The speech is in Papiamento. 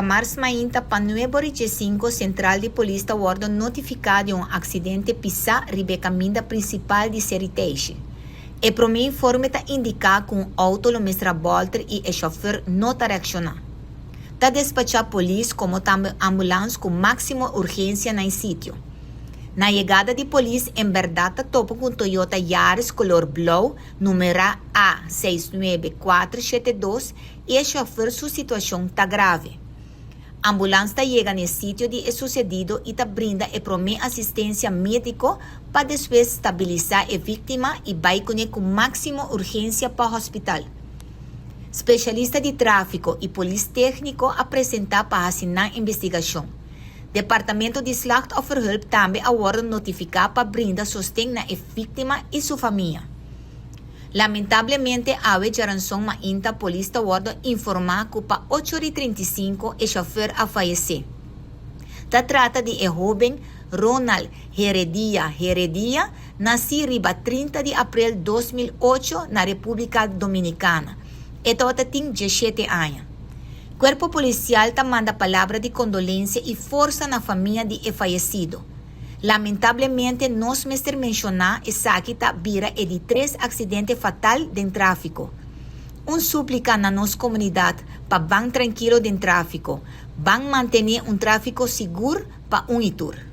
Mars mainta pa 9:15 central di polis ta wordo notifica di un accidente pisa riba e caminda principal di Seriteishi. E prome informe ta indica cu un auto lo mester a bolter y e chauffeur no ta reacciona. Ta despacha polis como tambe ambulance cu maximo urgencia na e sitio. Na yegada di polis en berdad ta topa cu un Toyota Yaris color blauw numera A 69472 y e chauffeur su situacion ta grave. Ambulance ta yega na e sitio di e sucedido y ta brinda e prome asistencia medico pa despues stabilisa e victima y bay cune cu maximo urgencia pa hospital. Specialista di trafico y polis tecnico a presenta pa haci nan investigacion. Departamento di Slachtofferhulp tambe a wordo notifica pa brinda sosten na e victima y su famia. Lamentablemente awe djaranson mainta polis ta wordo informa cu pa 8:35 e chauffeur a fayece. Ta trata di e hoben Ronald Heredia Heredia, naci riba 30 di april 2008 na Republica Dominicana. E tabatin 17 aña. Cuerpo Policial ta manda palabra di condolencia y forsa na famia di e fayecido. Lamentablemente nos mester menciona esaki ta bira e di tres accidente fatal den trafico. Un suplica na nos comunidad pa ban trankilo den trafico. Ban mantene un trafico sigur pa un y tur.